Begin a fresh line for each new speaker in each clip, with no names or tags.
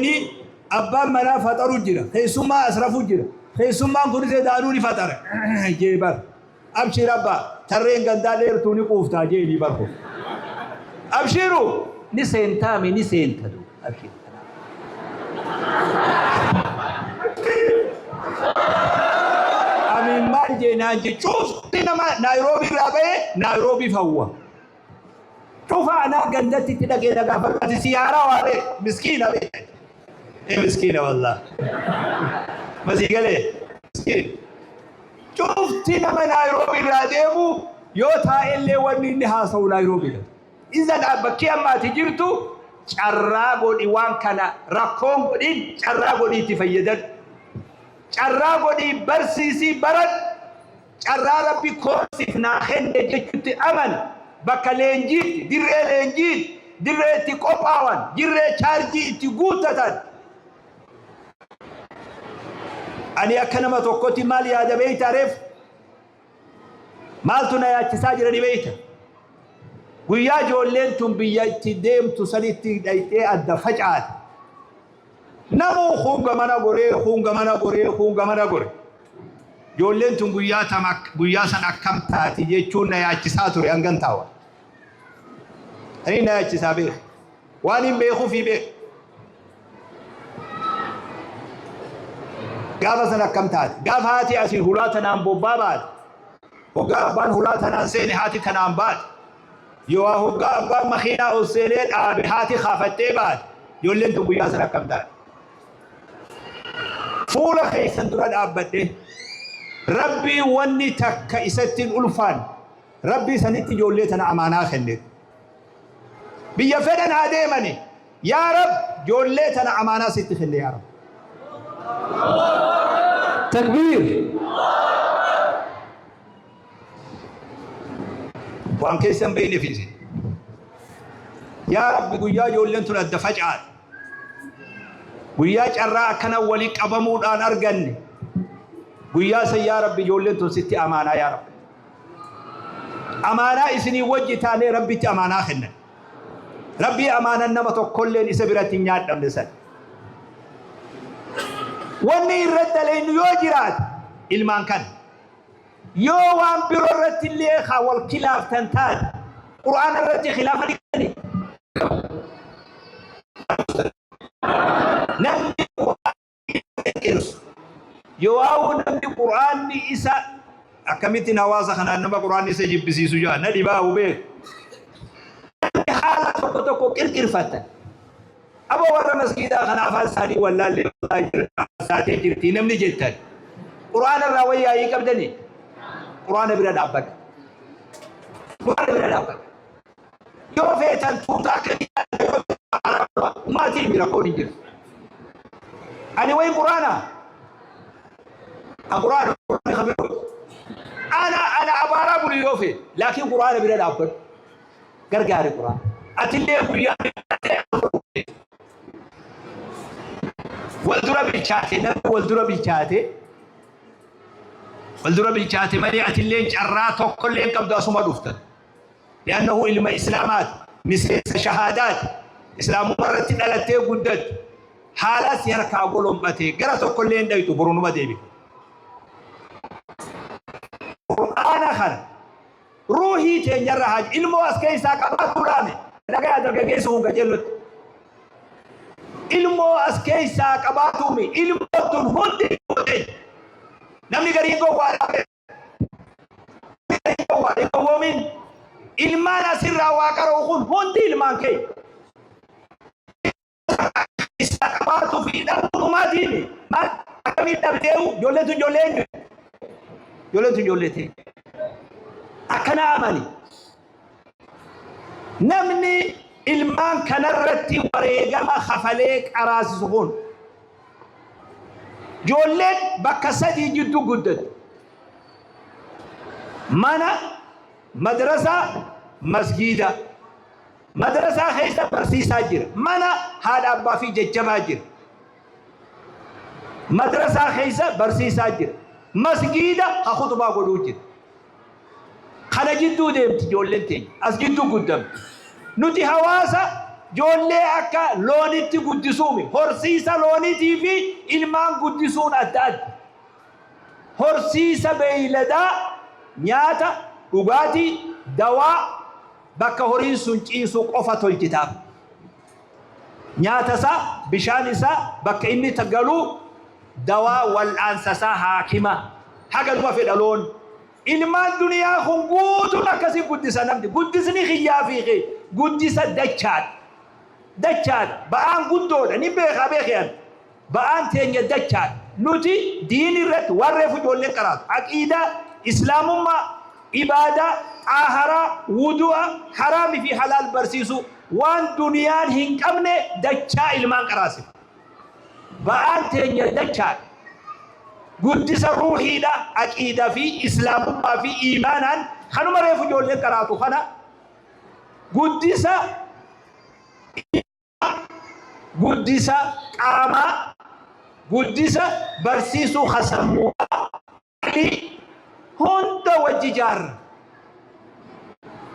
Ni abbaan manaa faxaru jira, keessummaa as rafu jira. Keessummaan kunis edaanuu ni faxara jee bar. Abshiir abbaa, tarreen gandaa dheertuu ni quuftaa jee ni bar kun. Abshiiru ni seentaami ni seenta du. Abshiir. Amiin maal jee naan jee cufti nama Naayiroobii irraa ba'ee Naayiroobiif hawwa. Cufa anaa gandatti itti dhaqee na gaafadhu ati si haaraa waa beek miskiina beek. Ee miskiina wallah. Masii galee miskiin. Cufti nama Naayiroobii irraa deemu yoo taa'ellee wanni inni haasa'u Naayiroobiidha. Isa bakkee amma ati jirtu carraa godhi waan kana rakkoon godhin carraa godhi itti fayyadadhu. Carraa godhii barsiisii baradhu. Carraa Rabbi koorsiif naa kenne jechutti amani. Bakka leenjiitti, dirree leenjiitti, dirree itti qophaawan, dirree chaarjii itti guuttatan. Ani akka nama tokkotti maal yaada beeyta reef? Maaltu na yaachisaa jira ni beeyta? Guyyaa ijoolleen tun biyya itti deemtu sanitti dhayxee adda facaate. Namuu kuun gamana goree, kuun gamana goree, kuun gamana gore. Ijoolleen tun guyyaa tam guyyaa san akkam taati jechuun na yaachisaa ture hangan taawa. Ani na yaachisaa beeka. Waan hin beekuufi beeka. Gaafa san akkam taati? Gaafa haati asii hulaa tanaan bobbaa baate. Hoggaa abbaan hulaa tanaan seene haati tanaan baate. Yoo hoggaa abbaan makiinaa ol seenee dhaabe haati kaafattee baate. Ijoolleen tun guyyaa san akkam taate? Fuula keessan dura dhaabbadhe. Rabbii wanni takka isatti hin ulfaan. Rabbii sanitti ijoollee tana amaanaa kenne. Biyya fedhan haa deemani. Yaa Rab ijoollee tana amaanaa sitti kenne yaa Rab.
Takbiir.
Waan keessa hin beekne fiise. Yaa Rabbi guyyaa ijoolleen tun adda facaate. Guyyaa carraa akkana walii qabamuudhaan arganne. Guyyaa san yaa Rabbi ijoolleen tun sitti amaanaa yaa Rabbi. Amaanaa isinii wajji taanee Rabbitti amaanaa kennan. Rabbii amaanan nama tokkolleen isa biratti hin nyaadhamne san. Wanni irratti daleynu yoo jiraate ilmaan kana. Yoo waan biroo irratti illee haa wal kilaaftan taate Qur'aana irratti khilaafa ni qabani. Namni qirqirsu yoo haa'u namni Qur'aanni isa akkamittiin hawaasa kanaan nama Qur'aanni isa jibbisiisu jaa na dhibaa hubee haala tokko tokko qirqirfatan. Aboo warra masgiidaa kana afaan isaanii wallaallee saatee jirti namni jettan. Qur'aana irraa wayyaayii qabdanii? Qur'aana bira dhaabbadha. Qur'aana bira dhaabbadha. Yoo feetan tuuta akka maatiin bira koon hin jiru. Ani wayin Qur'aana. Qur'aana ana ana abaaraa bulu yoo feete laakiin Qur'aana bira dhaabbadhu. Gargaari Qur'aana. Atillee guyyaa wal dura bilchaate namni wal dura bilchaate wal dura bilchaate malee atilleen carraa tokkollee hin qabdu asuma dhuftan. Li'annahu ilma islaamaati miseensa shahaadaati islaamummaa irratti dhalattee guddatte haala si harkaa golombatee gara tokkollee hin dhayxu borunuma deebite. Qur'aana kana Ruuhii teenyarra haa ilmoo as keessaa qabaachuu dhaame dhagayaa dargaggeessa kun qajeellotti. Ilmoo as keessaa qabaatuumi ilmoo tun hundi ilmoo teenya. Namni gariin gowwaadha. Gariin gowwaadha hin gowwoomin. Ilmaan asirraa waa qara'u kun hundi ilmaan keenya. Isaa qabaatu fi dhabuu dhumaatiin maal akkamiin dhabdeewu ijoolleen tun ijoollee eenyu? Ijoolleen tun ijoollee ta'e. Akkana amani. Namni ilmaan kanarratti wareegama kafalee qaraasisu kun ijoolleen bakka sadii jidduu guddatti. Mana, madrasaa, masgiida. Madrasaa keessa barsiisaa jira. Mana haadha abbaa fi jajjabaa jira. Madrasaa keessa barsiisaa jira. Masgiida ha khutbaa godhuu jira. Kana jidduu deemti ijoolleen teenya. As jidduu guddamti. Nuti hawaasa Ijoollee akka loonitti guddisuumi. Horsiisa loonitii fi ilmaan guddisuun adda adda. Horsiisa beeyladaa nyaata, dhugaatii, dawaa, bakka horiin sun ciisu qofa tolchitaaf. Nyaata isaa, bishaan isaa, bakka inni galu, dawaa wal'aansa isaa, haakima. Haganuma fedha loon. Ilmaan duniyaa kun guutuun akkasii guddisa namni. Guddisni kiyyaa fi kee guddisa dachaadha. Dachaadha. Ba'aan guddoodha. Ni beekaa beekee. Ba'aan teenya dachaadha. Nuti diin irratti waan reefu ijoolleen qaraatu. Aqiidaa, Islaamummaa, ibaadaa, xaaharaa, wudu'a, haraami fi halaal barsiisuu, waan duniyaan hin qabne dachaa ilmaan qaraasif. Ba'aan teenya dachaadha. Guddisa ruuhiidha, aqiidaa fi Islaamummaa fi iimaanaan kanuma reefu ijoolleen qaraatu kana guddisa, guddisa qaamaa, guddisa barsiisuu hasammuu hunda wajji jaarra.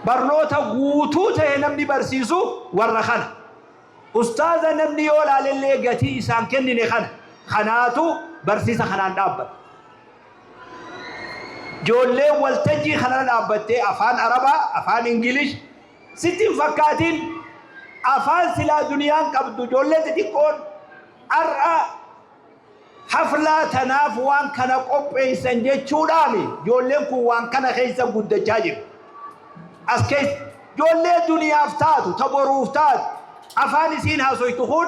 Barnoota guutuu ta'e namni barsiisu warra kana. Ustaaza namni yoo laalellee gatii isaan kennine kana. Kanaatu barsiisa kanaan dhaabbata. Ijoolleen waltajjii kanarra dhaabbattee afaan Arabaa, afaan Ingilish sitti hin fakkaatin, afaan silaa duniyaan qabdu ijoollee xixiqqoon har'a haflaa tanaaf waan kana qopheessan jechuudhaami. Ijoolleen kun waan kana keessa guddachaa jiru. As keessa ijoollee duniyaaf taatu, ta boruuf taatu, afaan isiin haasoytu kun,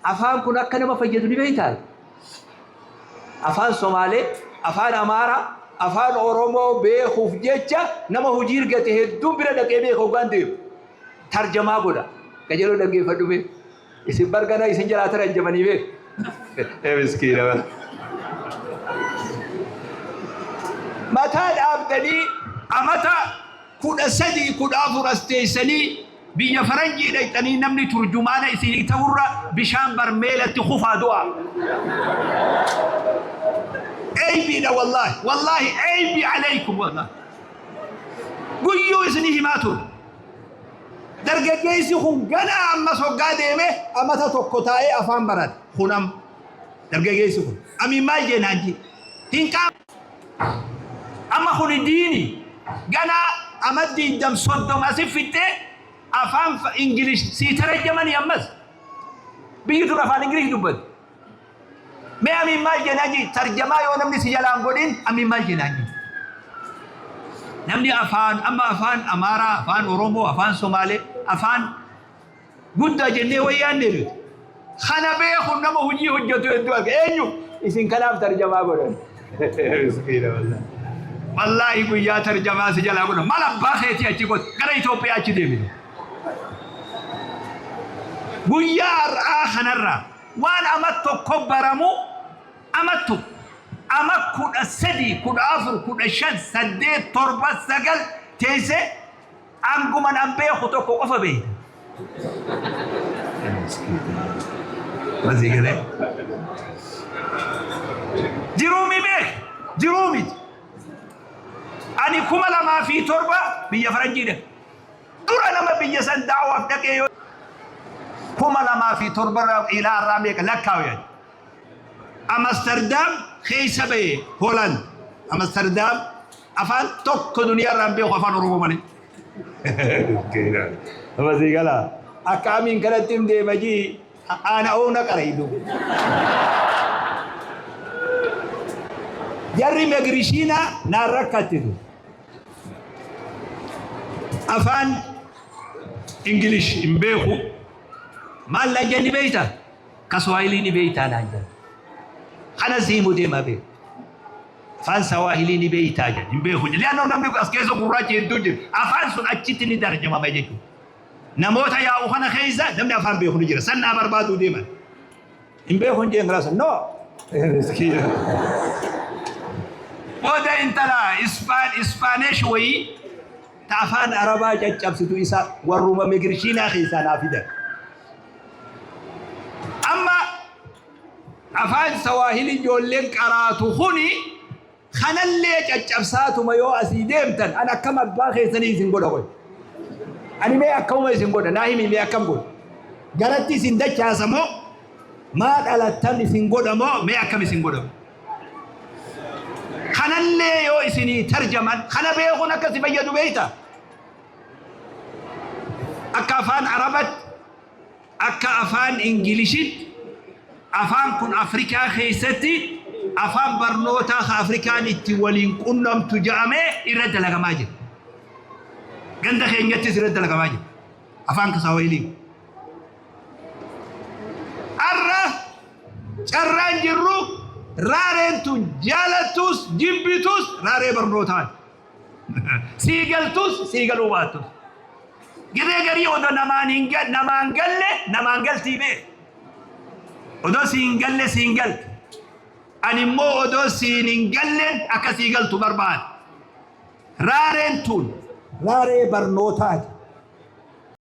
afaan kun akka nama fayyadu ni beektaa? Afaan Somaalee, afaan Amaaraa, afaan Oromoo beekuuf jecha nama hojii argate hedduun bira dhaqee beeka hoggaan deemu. Tarjamaa godha. Qajeeloo dhaggeeffadhu beeku. Isin bargana isin jalaa tarajjamanii beeku. Miskiina bara. Mataa dhaabdanii amata 13, 14 as teessanii biyya faranjii dhaqxanii namni turjumaana isinii ta'urra bishaan barmeelatti kufaa du'a. Eybiidha wallaahi. Wallaahi eybi alaykum wallaahi. Guyyuu isinii himaa ture. Dargaggeessi kun ganaa ammas hoggaa deeme amata tokko taa'ee afaan barate. Kun amma dargaggeessi kun amiin maal jeenaan jee hin qaama. Amma kuni diini ganaa ama 20, 30 asi fixxee afaan Ingilish sii tarajjamanii, ammas biyyi tun afaan Ingilish dubbatu. Mee amiin maal jeenaan jee tarjamaa yoo namni si jalaan godhin, amiin maal jeenaan jee. Namni afaan amma afaan Amaaraa, afaan Oromoo, afaan Somaalee, afaan guddaa jennee wayyaan deebitu. Kana beeku nama hojii hojjetu hedduu arga. Eenyu? Isin kanaaf tarjamaa godhan. Miskiina wallaahi. Wallaahi guyyaa tarjamaa si jalaa godhan. Mal abbaa keetii achi godhu. Gara Itoophiyaa achi deebinu. Guyyaa har'aa kanarraa waan ama tokko baramu, ama tokko ama 13, 14, 15, 8, 7, 9 teessee anguman an beeku tokko qofa beekta. Masii galee. Jiruu mi beek? Jiruu miti. Ani 2007 biyya faranjii dhaqe. Dura nama biyya san da'waaf dhaqee yoo 2007 irraa ilaa irraa meeqa lakkaa'u yaani. Amsterdam keessa bahe, Holland. Amsterdam afaan tokko duniyaa irraa hin beeku afaan Oromoo malee. Masii galaa. Akka amiin kanatti hin deema jii aana oona qaraydu. Jarri megrishiina naan rakkattitu. Afaan Ingilish hin beeku. Maal naan jenni beektaa? Kaswaahilii ni beektaa naan jedhan. Kana siimu deemaa beeku. Afaan Sawaahilii ni beektaa jedhan, hin beeku. Li'annoo namni as keessa gurraachi hedduu jira. Afaan sun achitti ni tarjamama jechuudha. Namoota yaa'u kana keessa namni afaan beeku ni jira. San naa barbaaduu deeman. Hin beeku hin jeen kalaasa. No. Miskiina. Booda intala Ispaanesh wayii ta afaan Arabaa caccabsitu isa warruma migirshiinaa keessaa naa fidan. Amma afaan Sawaahilii ijoolleen qaraatu kuni kanallee caccabsaatuma yoo asii deemtan, an akkam abbaa keessanii isin godha qoy. Ani mee akkamuma isin godha, naa himi, mee akkam godha. Garatti isin dachaasa moo, maa dhalattan isin godha moo, mee akkam isin godhamu? Kanallee yoo isinii tarjaman, kana beekuun akka si fayyadu beekta. Akka afaan Arabatti, akka afaan Ingilishitti, afaan kun Afrikaa keessatti afaan barnootaa ka Afrikaan itti waliin qunnamtu ja'amee irra dalagamaa jira. Ganda keenyattis irra dalagamaa jira. Afaan Kiswahilii. Arra carraan jirru, raareen tun jaalattus jibbitus raaree barnootaati. Sii galtus sii galuu baattus. Gizee garii odoo namaan hin namaan galle namaan galtii bee. Odoo siin galle siin galti. Ani immoo odoo siin hin galle akka sii galtu barbaada. Raareen tun raaree barnootaati.